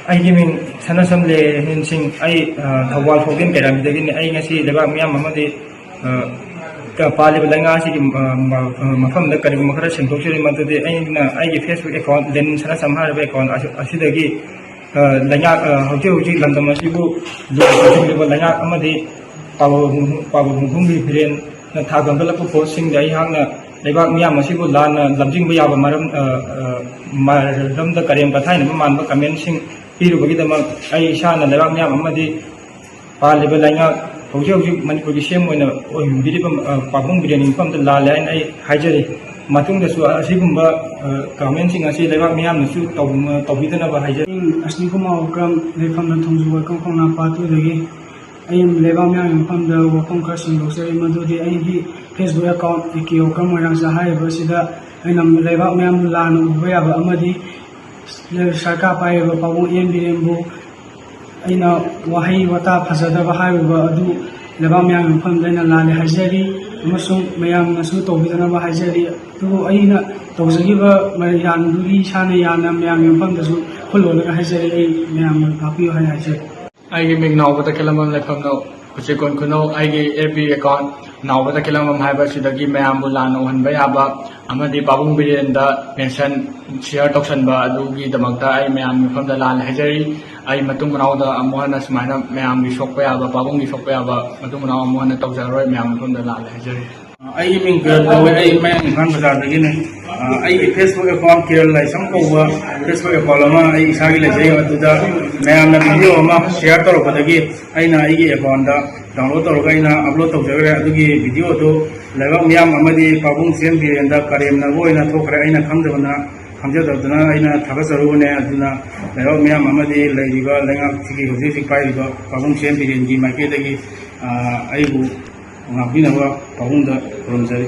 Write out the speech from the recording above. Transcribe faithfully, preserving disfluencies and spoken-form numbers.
ꯑꯩꯒꯤ ꯃꯤꯡ ꯁꯅꯥꯁꯝ ꯂꯦꯍꯦꯟ ꯁꯤꯡ꯫ ꯑꯩ, ꯑ, ꯊꯧꯕꯥꯜ ꯐꯥꯎꯗꯤꯟ ꯀꯩꯔꯥꯝꯕꯤꯗꯒꯤꯅꯤ꯫ ꯑꯩ ꯉꯁꯤ ꯂꯩꯕꯥꯛ ꯃꯤꯌꯥꯝ ꯑꯃꯗꯤ, ꯑ, ꯀ-, ꯄꯥꯜꯂꯤꯕ ꯂꯩꯉꯥꯛ ꯑꯁꯤꯒꯤ, ꯑ, ꯃ-, ꯑ, ꯃꯐꯝꯗ ꯀꯔꯤꯒꯨꯝꯕ ꯈꯔ ꯁꯦꯡꯗꯣꯛꯆꯔꯤ꯫ ꯃꯗꯨꯗꯤ ꯑꯩꯅ ꯑꯩꯒꯤ Facebook account, ꯂꯦꯅꯤꯟ ꯁꯅꯥꯁꯝ ꯍꯥꯏꯔꯤꯕ account ꯑꯁꯤ-, ꯑꯁꯤꯗꯒꯤ, ꯑ, ꯂꯩꯉꯥꯛ, ꯑ, ꯍꯧꯖꯤꯛ ꯍꯧꯖꯤꯛ ꯂꯝꯗꯝ ꯑꯁꯤꯕꯨ ꯂꯨꯅ ꯇꯧꯁꯤꯜꯂꯤꯕ ꯂꯩꯉꯥꯛ ꯑꯃꯗꯤ ꯄꯥꯕ ꯄꯥꯕ ꯃꯨꯡꯐꯝꯒꯤ ꯕꯤꯔꯦꯟꯅ ꯊꯥ ꯀꯟꯈꯠꯂꯛꯄ ꯄꯣꯠꯁꯤꯡꯗ ꯑꯩꯍꯥꯛꯅ ꯂꯩꯕꯥꯛ ꯃꯤꯌꯥꯝ ꯑꯁꯤꯕꯨ ꯂꯥꯟꯅ ꯂꯝꯖꯤꯡꯕ ꯌꯥꯕ ꯃꯔꯝ, ꯑ, ꯑ, ꯃꯔꯝꯗ ꯀꯔꯦꯝ ꯀꯊꯥꯏꯅꯕ ꯃꯥꯟꯕ commentꯁꯤꯡ ꯄꯤꯔꯨꯕꯒꯤꯗꯃꯛ ꯑꯩ ꯏꯁꯥꯅ ꯂꯩꯕꯥꯛ ꯃꯤꯌꯥꯝ ꯑꯃꯗꯤ ꯄꯥꯜꯂꯤꯕ ꯂꯩꯉꯥꯛ, ꯍꯧꯖꯤꯛ ꯍꯧꯖꯤꯛ ꯃꯅꯤꯄꯨꯔꯒꯤ ꯁꯤ ꯑꯦꯝ ꯑꯣꯏꯅ ꯑꯣꯏꯕꯤꯔꯤꯕ, ꯑ, ꯄꯥꯕꯨꯡ ꯕꯤꯔꯦꯟꯒꯤ ꯃꯐꯝꯗ ꯂꯥꯜꯂꯦ ꯍꯥꯏꯅ ꯑꯩ ꯍꯥꯏꯖꯔꯤ꯫ ꯃꯇꯨꯡꯗꯁꯨ ꯑꯁꯤꯒꯨꯝꯕ, ꯑ, commentꯁꯤꯡ ꯑꯁꯤ ꯂꯩꯕꯥꯛ ꯃꯤꯌꯥꯝꯅꯁꯨ ꯇꯧ-, ꯇꯧꯕꯤꯗꯅꯕ ꯍꯥꯏꯖꯔꯤ꯫ ꯑꯩ ꯑꯁꯅꯤ ꯀꯨꯃꯥꯔ ꯎꯀ꯭ꯔꯝ, ꯂꯩꯐꯝꯅ ꯊꯣꯡꯖꯨ ꯋꯥꯏꯈꯣꯡ ꯈꯣꯡꯅꯥꯡ ꯄꯥꯠ ꯇꯨꯗꯒꯤ꯫ ꯑꯩ ꯂꯩꯕꯥꯛ ꯃꯤꯌꯥꯝꯒꯤ ꯃꯐꯝꯗ ꯋꯥꯐꯝ ꯈꯔ ꯁꯦꯡꯗꯣꯛꯆꯔꯤ, ꯃꯗꯨꯗꯤ ꯑꯩꯒꯤ Facebook account A K Okram ꯃꯣꯏꯔꯥꯡꯆꯥ ꯍꯥꯏꯔꯤꯕ ꯑꯁꯤꯗ ꯑꯩꯅ ꯂꯩꯕꯥꯛ ꯃꯤꯌꯥꯝꯕꯨ ꯂꯥꯟꯅ ꯎꯕ ꯌꯥꯕ ꯑꯃꯗꯤ ꯁꯔꯀꯥꯔ ꯄꯥꯏꯔꯤꯕ ꯄꯥꯕꯨꯡ ꯑꯦꯟ ꯕꯤꯔꯦꯟꯕꯨ ꯑꯩꯅ ꯋꯥꯍꯩ ꯋꯥꯇꯥ ꯐꯖꯗꯕ ꯍꯥꯏꯔꯨꯕ ꯑꯗꯨ ꯂꯩꯕꯥꯛ ꯃꯤꯌꯥꯝꯒꯤ ꯃꯐꯝꯗ ꯑꯩꯅ ꯂꯥꯜꯂꯦ ꯍꯥꯏꯖꯔꯤ, ꯑꯃꯁꯨꯡ ꯃꯌꯥꯝꯅꯁꯨ ꯇꯧꯕꯤꯗꯅꯕ ꯍꯥꯏꯖꯔꯤ꯫ ꯑꯗꯨꯕꯨ ꯑꯩꯅ ꯇꯧꯖꯈꯤꯕ ꯃꯔꯩ ꯌꯥꯟꯗꯨꯒꯤ ꯏꯁꯥꯅ ꯌꯥꯅ ꯃꯌꯥꯝꯒꯤ ꯃꯐꯝꯗꯁꯨ ꯈꯨꯜꯂꯣꯜꯂꯒ ꯍꯥꯏꯖꯔꯤ, ꯑꯩ ꯃꯌꯥꯝꯅ ꯉꯥꯛꯄꯤꯌꯨ ꯍꯥꯏꯅ ꯍꯥꯏꯖꯔꯤ꯫ ꯑꯩꯒꯤ ꯃꯤꯡ ꯅꯥꯎꯕ ꯇꯈꯦꯜꯂꯝꯕꯝ, ꯂꯩꯐꯝꯅ ꯎꯆꯤꯀꯣꯟ ꯈꯨꯅꯧ꯫ ꯑꯩꯒꯤ ꯑꯦꯐ ꯕꯤ ꯑꯦꯀꯥꯎꯟ ꯅꯥꯎꯕ ꯇꯈꯦꯜꯂꯝꯕꯝ ꯍꯥꯏꯕ ꯑꯁꯤꯗꯒꯤ ꯃꯌꯥꯝꯕꯨ ꯂꯥꯟꯅ ꯎꯍꯟꯕ ꯌꯥꯕ ꯑꯃꯗꯤ ꯄꯥꯕꯨꯡ ꯕꯤꯔꯦꯟꯗ ꯃꯦꯟꯁꯟ, ꯁꯤꯌꯔ ꯇꯧꯁꯟꯕ ꯑꯗꯨꯒꯤꯗꯃꯛꯇ ꯑꯩ ꯃꯌꯥꯝꯒꯤ ꯃꯐꯝꯗ ꯂꯥꯜꯂꯦ ꯍꯥꯏꯖꯔꯤ꯫ ꯑꯩ ꯃꯇꯨꯡ ꯃꯅꯥꯎꯗ ꯑꯃꯨꯛ ꯍꯟꯅ ꯁꯨꯃꯥꯏꯅ ꯃꯌꯥꯝꯒꯤ ꯁꯣꯛꯄ ꯌꯥꯕ, ꯄꯥꯕꯨꯡꯒꯤ ꯁꯣꯛꯄ ꯌꯥꯕ ꯃꯇꯨꯡ ꯃꯅꯥꯎ ꯑꯃꯨꯛ ꯍꯟꯅ ꯇꯧꯖꯔꯔꯣꯏ, ꯃꯌꯥꯝꯒꯤ ꯃꯐꯝꯗ ꯂꯥꯜꯂꯦ ꯍꯥꯏꯖꯔꯤ꯫ ꯑꯩꯒꯤ ꯃꯤꯡ ꯀꯤꯔꯟ ꯀꯧꯋꯦ꯫ ꯑꯩ ꯃꯌꯥꯡ ꯏꯝꯐꯥꯜ ꯕꯖꯥꯔꯗꯒꯤꯅꯦ꯫ ꯑ, ꯑꯩꯒꯤ Facebook account ꯀꯤꯔꯟ ꯂꯥꯏꯁ꯭ꯔꯝ ꯀꯧꯕ Facebook account ꯑꯃ ꯑꯩ ꯏꯁꯥꯒꯤ ꯂꯩꯖꯩ꯫ ꯑꯗꯨꯗ ꯃꯌꯥꯝꯅ video ꯑꯃ share ꯇꯧꯔꯛꯄꯗꯒꯤ ꯑꯩꯅ ꯑꯩꯒꯤ accountꯇ download ꯇꯧꯔꯒ ꯑꯩꯅ upload ꯇꯧꯖꯈ꯭ꯔꯦ꯫ ꯑꯗꯨꯒꯤ videoꯗꯨ ꯂꯩꯕꯥꯛ ꯃꯤꯌꯥꯝ ꯑꯃꯗꯤ ꯄꯥꯕꯨꯡ ꯁꯤ ꯑꯦꯝ ꯕꯤꯔꯦꯟꯗ ꯀꯔꯦꯝꯅꯕ ꯑꯣꯏꯅ ꯊꯣꯛꯈ꯭ꯔꯦ꯫ ꯑꯩꯅ ꯈꯪꯗꯕꯅ, ꯈꯪꯖꯗꯕꯗꯨꯅ ꯑꯩꯅ ꯊꯥꯒꯠꯆꯔꯨꯕꯅꯦ꯫ ꯑꯗꯨꯅ ꯂꯩꯕꯥꯛ ꯃꯤꯌꯥꯝ ꯑꯃꯗꯤ ꯂꯩꯔꯤꯕ ꯂꯩꯉꯥꯛꯁꯤꯒꯤ ꯍꯧꯖꯤꯛ ꯍꯧꯖꯤꯛ ꯄꯥꯏꯔꯤꯕ ꯄꯥꯕꯨꯡ ꯁꯤ ꯑꯦꯝ ꯕꯤꯔꯦꯟꯒꯤ ꯃꯥꯏꯀꯩꯗꯒꯤ, ꯑ, ꯑꯩꯕꯨ ꯉꯥꯛꯄꯤꯅꯕ ꯄꯥꯕꯨꯡꯗ ꯈꯨꯔꯨꯝꯖꯔꯤ꯫